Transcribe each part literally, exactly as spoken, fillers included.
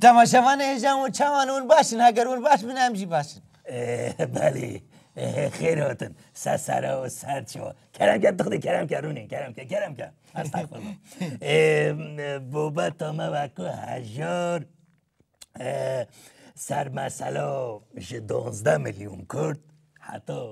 Temaşevanê hêja hûn çawan hûn baş in? Heger hûn baş bin, em jî baş in. Ê, belê. Ê, xêr hatin. Ser sere û ser çawa. Kerem ke, dixdê kerem ke, rûnê, kerem ke, kerem ke. Estexfirullah. Ê, bobeta me weko hejar, ê, ser mesela ji duwazdeh milyon Kurd heta,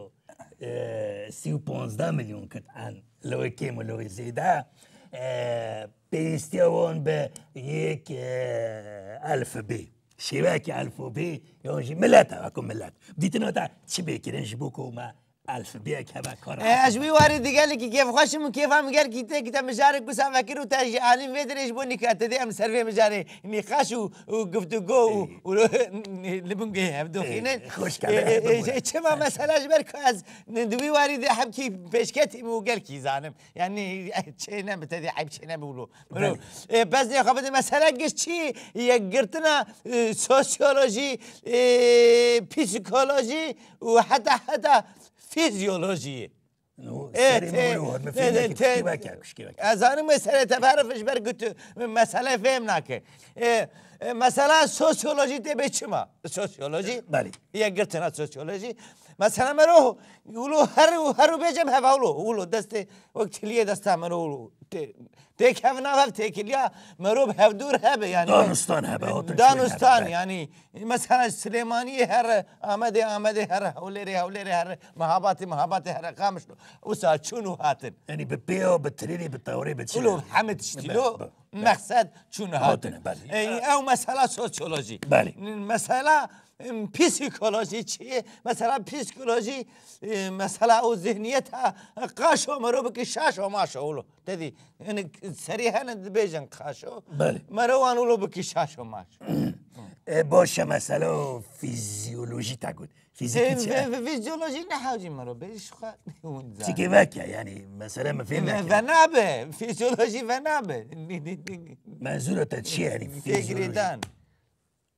ê, sî û panzdeh milyon Kurd, en lewê kêm û lewê zêde, ê, pêwîstiya wan bi yek, ê, elfbê. Şêweyekî elfobê, yan jî milet e, weko milet. Dîtina te çi bê kirin ji bo ku me elfbêyek hebe kar E, ez ji wî warî digelekî kêfxweş im û kêfa min gelkî tê ku te mijarek wisa vekir û te ji alî vê dirê ji bo nîka te dê em ser vê mijarê nîqaş û, û guftûgo û, û li bin guhê hev doxînin. Ê, xweş E, kare, e, e, bibûre. Çima mesela ji ber ku ez di wî warî de hemkî pêşketî û gelkî zanim. Yani çê ne bi te dê eyb çê ne bi wilo. Miro, Belê. e, bes dê xwe bide mesela giş çi yekgirtina, e, sosyolojî, e, psikolojî û heta heta fizyolojiyê. No, E, serê te- min wilo, min te- fêm te- neke, te- kuşkî veke, kuşkî veke. Ez zanim wê serê te berif ji ber ku tu mesele fêm nake. E, e, mesela sosyolojî tê bê çima? Sosyolojî, Belê. yekgirtina sosyolojî. Mesela mero wilo her, her û bêcem heva wilo, wilo destê wek tiliyê desta mero wilo. Tê, tê kevna hev têkiliya mero bi hevdûr hebe yani. Danistan hebe, hatin Danistan şûn hebe. yani. Mesela Silêmaniyê here, Amedê, Amedê here, Hewlêrê, Hewlêrê here, Mehabatê, Mehabatê here, Qamişlo. Wisa çûn û hatin. Yani bi pêya, bi trênê, bi tawrê, bi çi? Ulo hemî tiştî Be- lo, be- be- mexsed çûn û hatin. Hatine, belê. E, ew mesela sosyolojî. Belê. Mesela, em, psikolojî çi ye? Mesela psikolojî, e, mesela o zihniyeta qaşo mero biki şaşo maşo ulo. Te dî, yani serî hene dibêjin qaşo. Belê. Mero wan ulo biki şaşo maşo. E, baş e, mesela o fizyolojî te got. Fizîkî çi ye? Fi- fi- Fizyolojî ne hewcî mero bê, ji xwe hûn zanin. Çikê veke, yani, mesela min fêm Ve- neke. Ve nabe, fizyolojî ve nabe. Ni- ni- ni- Menzûra te çi ye, yani, Tê fizyolojî? girêdan.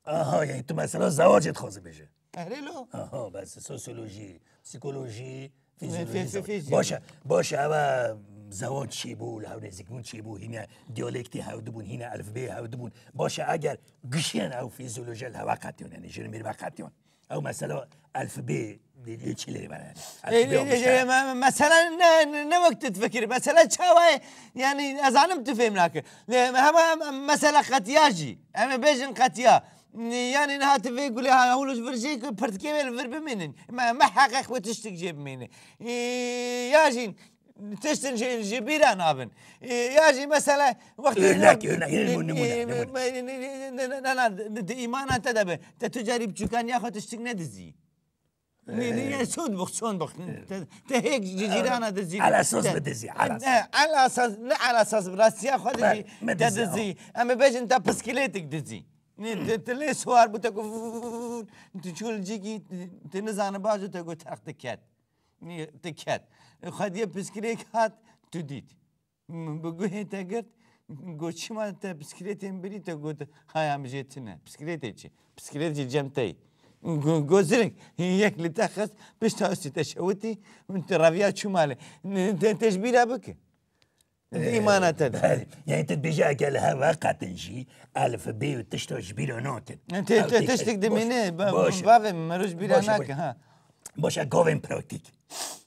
Aha, yani tu mesela zewacê dixwazî bêje. Erê lo. Aha, bes sosyolojî, psikolojî, Fi- fi- fizyolojî, fi- zewac. fizyolojî. Baş e, baş e, ev e zewac çêbû, li hev nêzîkbûn çêbû, hîne diyalektê hev dibûn, hîne elfbeyê hev dibûn. Baş e, eger gişiyan ew fizyolojiya li hev qetiyan, yani jin mêr ve qetiyan. Ew mesela elfbê lê çi lê bere yani. E, Elfbê e, olmuş e, yani. me- me- mesela ne, ne, ne wek tu difikirî? Mesela çawa ye? Yani ez zanim tu fêm nake. Ne, hema em- em mesela qetiya jî. Em ê bêjin qetiya. Yani niha tu vê gulê ha hûn ji vir jî ku pirtikê wê li vir bimînin. Me, me heqeq wê tiştik jê bimîne. E, ya jî tiştin ji, ji bîra nabin. E, ya jî mesela wextê Örnek, örnek, yine bu nimune, e, nimune. me- ne, ne, ne, ne, ne, ne, di, di îmana te de be. Te tu carî biçûkaniya xwe tiştik nedizî. Ne, ne, Ee, ne, son bok, son bok. Te, te hêk ji cîrana dizî. Ala esas Te- bi dizî, ala esas. Ne, ala esas, ne ala esas bi rastiya xwe Bel, dizî. me Te dizî, dizî. Em ê bêjin te piskilêtik dizî. Ne, te, te lê siwar bû, te got, tu çû li cîkî, te nizane bajo, te got tex diket. Ne, diket. Xwediye piskilêk hat, tu dît. Min bi guhê te girt, got, "Çima te bisikletên birî?" Te got, "Haya min jê tune." Bisikletê çi? Bisiklet jî cem te yî. Go-, got, "Zirik, yek li te xist, pişta ustî te şewitî, min te reviya çû malê." Te, te ji bîra bike. Di Ee, îmana te de. Belê. Yani tu dibêje eger li hev veqetin jî, elfbê û tişta ji bîra nakin. Te, Ew te tê tiştik xist. Baş, dimîne, ba-, baş. bavê min, mero ji bîra Baş, nake, baş. ha. Baş e, gavên praktîk.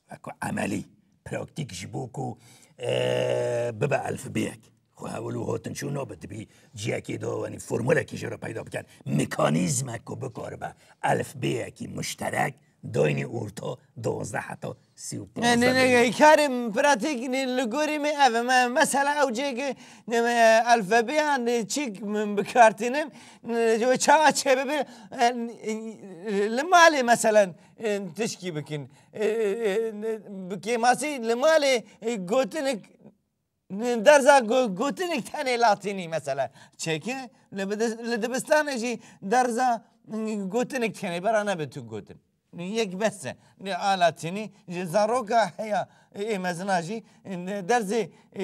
Weko emelî. Praktîk ji bo ku, e, bibe elfbeyek. Xwe hewil û hatin çû nabe, dibî ciyekê de, yanî formulekî jê re peyda bikin. Mekanîzmek ku bikaribe elfbeyekî muşterek, daynî orta duwazdeh heta sî û Ne, panzdeh ne, ne, milyon. Karê pratik ne, li gorî me ev e. Me, mesela ew cê ki, ne, me, elfebeya ne, çîk min bikartînin, ne, çawa çêbibe, e, li malê, mesela, e, tişkî bikin. E, e, e, bi kêmasî li malê, e, gotinik, derza go-, gotinik tenê latînî mesela. Çêke li bidi-, li dibistanê jî derza, e, gotinik tenê bera nebe tu gotin. Yek bes e. Ne a latînî ji zaroka heya, e, ê mezina jî, e, derzê, e,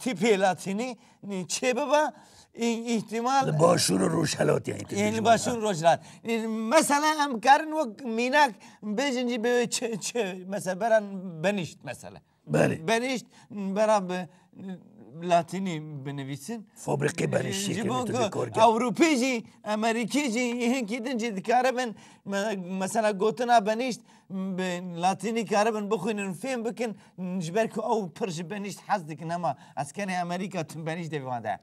tîpê latînî, e, çêbiba, e, îhtimal Li başûr û rojhilat, yani, tu Ê, li bêjî başûr û rojhilat. Ê, mesela em karin wek mînak bêjin jî bi çi, çi, mesela beran benişt mesela. Belê. Benişt bera bi, latînî binivîsin. Fabrîqê benîştî Ji kirin bo tu ku dê kar kir. Ewropê jî, Amerîkê jî, hinkî din jî dikaribin, me- mesela gotina benîşt bi latînî karibin bixwînin, fêm bikin, ji ber ku ew pir ji benîşt hez dikin, hema eskerê Amerîka tim benîşt devê wan de.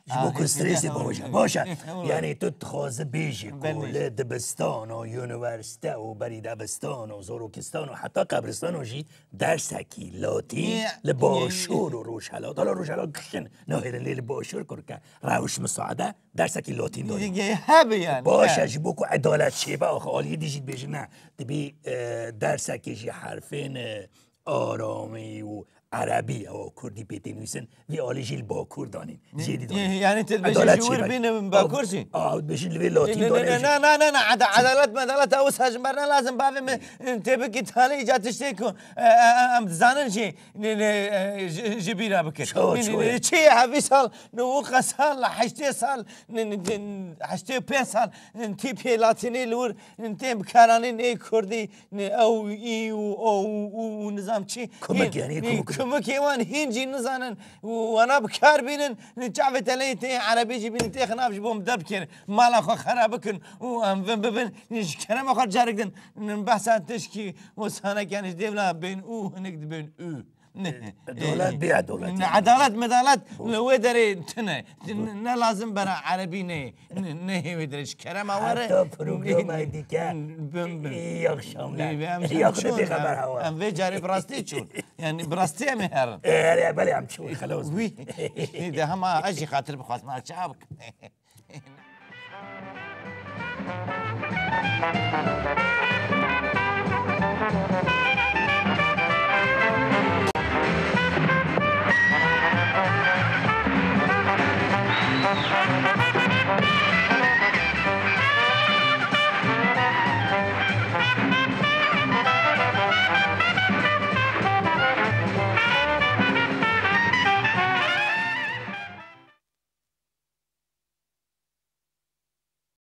Ji bo ku strêsê baş e. Baş e. Yanî tu dixwazi bêjî ku Belê. Li dibistan û unîversîte û berî debistan û zorokistan û heta qebristan û jî dersekî latîn Ye- li başûr û rojhelat. Hala rojhelat kişin nahêlin lê li başûr kurke rewş misaade dersekî latîn danî. Hebe yani. Baş e he. Ji bo ku edalet çêbe axa aliyê dî jî dibêjin ne. Dibî e, dersekê jî herfên e, aramî û erebî ew kurdî pê tê nivîsin vî alî jî li bakur danîn. Jêdî danîn. Yani tu dibêjî Edalet ji wir çêbe. bîne min bakur jî. A dibêjin li vê latîn Ne, danê ne, jî. ne, ne, ne, ne, eda- edalet medalet ew saç ber ne lazim bavê min tê bikî talê îca tiştê ku e, e, e, em dizanin jî ne, ne, e, ji, ji bîra bikin. Ço, Ne, ço ne, ye. ne, çi ye hevî sal, ne, û qe sal, heştê sal, ne, ne, ne, heştê pê sal, ne, tî pê latînê li wir, ne, tên bikaranê nê kurdî, ne, ew, î û o û u û nizam çi. Kumik Hîn- yani, hîn- kumik. Kumikê wan hîn jî nizanin. Û wana bi kar bînin, ne, çavê te lê tê erebî jî bînin, tê xinav ji bo min derbikin. Mala xwe xera bikin û em vin bibin. Ne, ji kerema xwe carik din, ne, behsa tişkî û sanek yani ji dêvla bên û hinik dibên û. Ne. Edalet bê edalet. Ne, edalet medalet li wê derê tune. Ne, ne lazim bera erebî ne. Ne, ne hêvê dirêj kerema were. Heta programê dike. Bin, bin. İyi akşamlar. İyi, em İyi çûn, akşamlar. em, em vê carê bi rastî çûn. Yani bi rastî em ê herin. Ee, belê em çûn, xelos. Wî. De hema ez jî xatir bixwazim, ez çawa bikim.